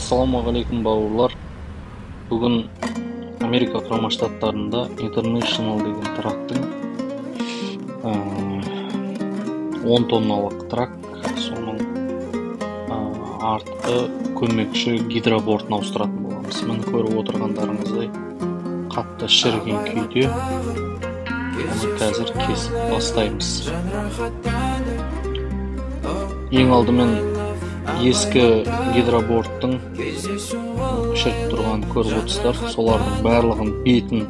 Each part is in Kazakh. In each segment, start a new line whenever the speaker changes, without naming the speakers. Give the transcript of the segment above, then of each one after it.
Ассалаумағалейкум, бауырлар. Бүгін Америка Құрама Штаттарында International деген трактың 10 тонналық трак, соның артқы көмекші гидробортын ауыстыратын боламыз. Міне, көріп отырғандарыңыздай, қатты шіріген күйде. Оны қазір кесіп бастаймыз. Ең алдымен ескі гидроборттың шіріп тұрғанын көріп отырсыздар. Солардың барлығын, бетін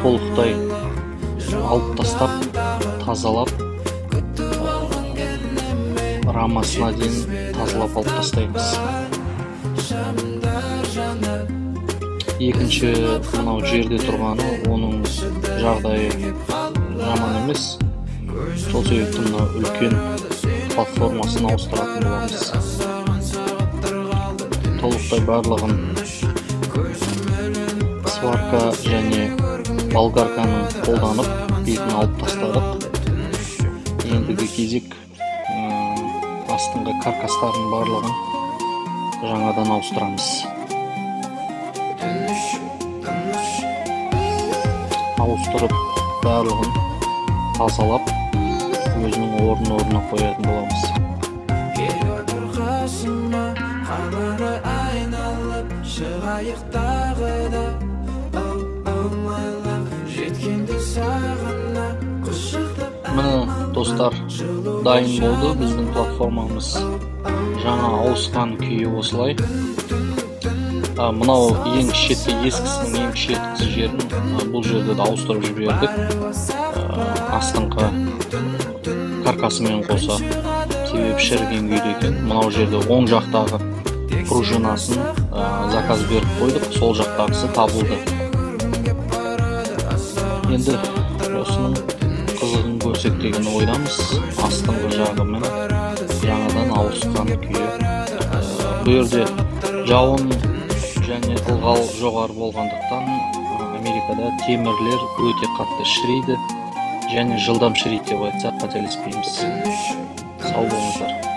толықтай алып тастап, тазалап, рамасына дейін тазалап алып тастаймыз. Екінші, мынау жерде тұрғаны, оның жағдайы жаман емес. Сол себепті мынау үлкен платформасын ауыстыратын боламыз. Толықтай барлығын сварка және болгарканы қолданып, бетін алып тастадық. Ендігі кезек астыңғы каркастардың барлығын жаңадан ауыстырамыз. Ауыстырып, барлығын тазалап, өзінің орын орнына қоятын боламыз.
Кел, отыр қасыма, қаланы айналып шығайық тағы да. Oh, oh, my love, жеткенде сағына құшақтап.
Міне, достар, дайын болды біздің платформамыз. Жаңа ауысқан күйі осылай. Мынау ең шеткі, ескісінің ең шеткі жерін, бұл жерде де ауыстырып жібердік, астыңғы каркасымен қоса, себебі шіріген күйде екен. Мынау жерде оң жақтағы пружинасын заказ беріп қойдық, сол жақтағысы табылды. Енді осының қызығын көрсек деген ойдамыз. Астыңғы жағы, міне, жаңадан ауысқан күйі. Бұл жерде жауын және ылғал жоғары болғандықтан, Америкада темірлер өте қатты шіриді және жылдам шіриді деп айтсақ, қателеспейміз. Сау болыңыздар.